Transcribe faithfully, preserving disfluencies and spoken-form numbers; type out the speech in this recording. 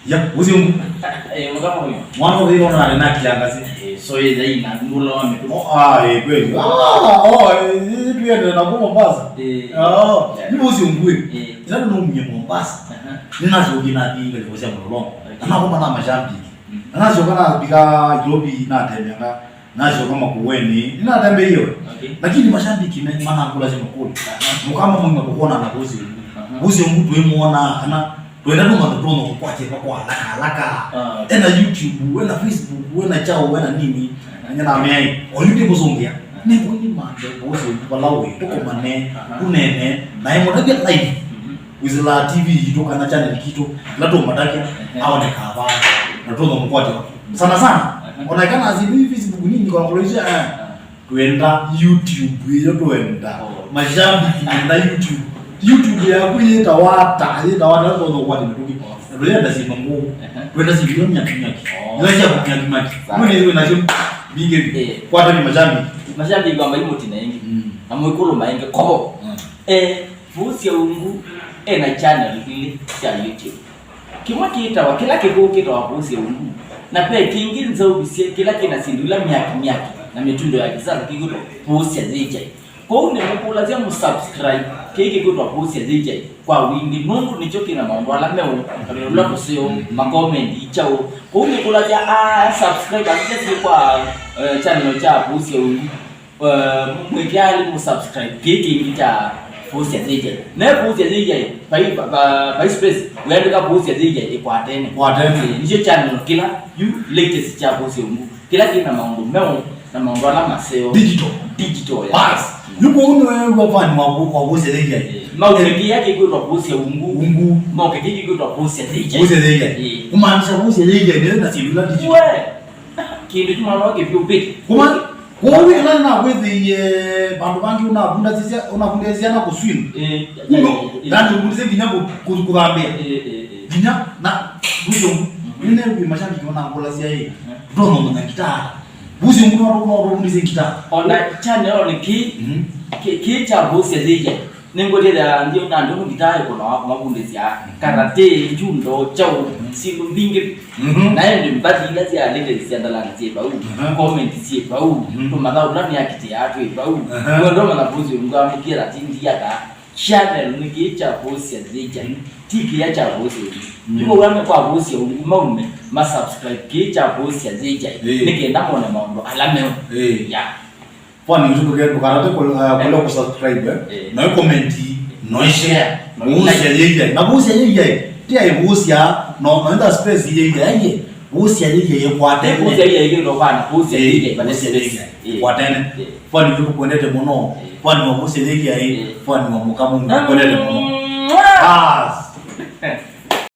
Ya, ũsĩ ũngũ. Eh, mukama huyo. Mwana ũyũ ona nĩ na kiangazi. Eh, so yeye ina ndula wa mitu. Oh, ah, eh, kweli. Ah, oh, eh, tuende na kwa Mombasa. Eh. Oh, ni ũsĩ ũngũ. Eh. Ila no mwenye Mombasa. Aha. Nina sio kina dinga kwa sababu mlolongo. Na kwa maana mashabiki. Na sio kana biga Nairobi na temeka. Nasyoka Makueni, nĩnatembeie we. Okay. Lakini mashabiki me manakũlasya makũlyo. Mũkamba mwaima kũkwona na Vusi Ungu. Aha. Vusi Ungu twĩmwona kana twenda tũmantha tũno kũkwatya kwa haraka haraka. Ah, okay. Ena YouTube, ena Facebook, ena chao, ena nini. Aha. Nanya na meai, o yu ndĩmũsũngĩa. Aha. Nĩkũi nĩmanthe Vusi Ungu vala wĩ, tũkomane, aha, tũnene, na ĩmũtavya live. Mhm. Wĩsĩlaa T V yitũ kana channel kitũ, ĩla tũũmatavya, ehe, aonekaa vaa, na tũthomũkwatya. Sana sana, ehe, ona ĩkana syĩndũ ii Facebook nini, kona kũlũisya, eh, twenda YouTube ĩyo twenda. Oh. Mashabiki menda YouTube. YouTube yaku yĩtawa ata, yĩtawa ata, tũthomũkwatya mĩtũkĩ. Na tũyenda syĩndũ ngũũ, ehe, twenda syĩndũ ila myaki myaki. Oh. Ila sya myaki myaki. Sawa. Ndio ndio nasyo mbingĩ. Eh. Kwata ni mashabiki. Mashabiki kwamba imũtina ĩngĩ. Mm. Na mwĩkũlũ maĩngĩ kovo. Mm. Eh. Vusi ya Ungu ena channel ilĩ sya YouTube. Kĩmwe kĩtawa, kĩla kĩkũũ kĩtawa Vusi ya Ungu, na ve kĩngĩ nzaũvisye kĩla kĩna syĩndũ ila myaki myaki na mĩtundo ya kisasa kĩkwĩtwa Vusi ya J J. Kwoou nĩmũkũlasya mũ subscribe kĩĩ kĩkwĩtwa Vusi ya J J kwa wingĩ, nũndũ nĩkyo kĩna maũndũ ala meũ, ũla tũseo, makomendi kyaũ. Kwoou nĩkũlasya a subscribe asisya syĩ kwa, eh, channel kya Vusi ya Ungu. Eh, mwĩkĩali mũ subscribe kĩĩ kĩngĩ kya Vusi ya J J. Ne Vusi ya J J, vai, va, va, vai space, wĩandĩka Vusi ya J J ĩkwatene. Kwatene. Eh, nĩkyo channel kĩla, yu latest kya Vusi ya Ungu. Kĩla kĩna maũndũ meũ, na maũndũ ala maseo. Digital. Digital, ya. Bas. Yu kwoou nĩweew'a fan wa, wa Vusi ya J J. Eh, mauke kĩya kĩkwĩtwa Vusi ya Ungu. Ungu. Mauke kĩya kĩkwĩtwa Vusi ya J J. Vusi ya J J. Eh. Kumaanisha Vusi ya J J nĩyo na syĩndũ ila digital. We. Kĩndũ kĩmwe no kĩvyũmbĩte. Kuma, kwoou ĩla nakwĩthĩie vandũ vangĩ ũnavundasya, ũnavundasya syana kũswim. Eh, kumbe, eh, eh, yani ũvundisye nginya kũ-, kũ-, kũthambĩa. Eh, eh, eh. Nginya, na, Vusi Ungu, mhm, nĩneewie mashabiki manakũlasya ĩ, eh, ndonamanya ngitaa. Vusi Ungu no, no ũtũvundisye ngitaa. Ona channel nĩ kĩ, mhm, kĩ, kĩ kya Vusi ya J J. Nĩngũtethya nthĩ na andũ ngitaa ĩkũna wa kũmavundĩsya karate, judo, kyaũ, syĩndũ mbingĩ. Mhm. Na ĩndĩ mbathi ila sya latest sya ndalani syĩ vau, mhm, comment syĩ vau, mhm, tũmathaũ tũla nĩakitĩaa twĩ vau. Aha. Wendo mana Vusi Ungu amũkie ati ndiaka channel nĩ kĩĩ kya Vusi ya J J, ti kĩya kya Vusi Ungu. Mm. Nĩw'o wame kwa Vusi Ungu maume ma subscribe kĩĩ kya Vusi ya J J, ĩĩ, nĩ kenda mone maũndũ ala meũ. Ĩĩ. Ya. Kwani ĩsu ndũke-, ndũkatate kũ-, uh, kũlea kũsubscribe, eh? Eh. No comment, no share. No like. Vusi ya J J. Na Vusi ya J J, ti ai Vusi ya, no, no enda space ya J J, aye. Vusi ya J J ĩkwatene. Vusi ya J J ĩkĩndwa kwana, Vusi ya J J, eh, but Vusi ya J J space. Eh. Ĩkwatene. Eh. Kwani nĩtũkwendete mũno. Eh. Kwani wa Vusi ya J J, eh, kwani wa mũkamu, nĩtũkwendete mũno. Mwah! Bas.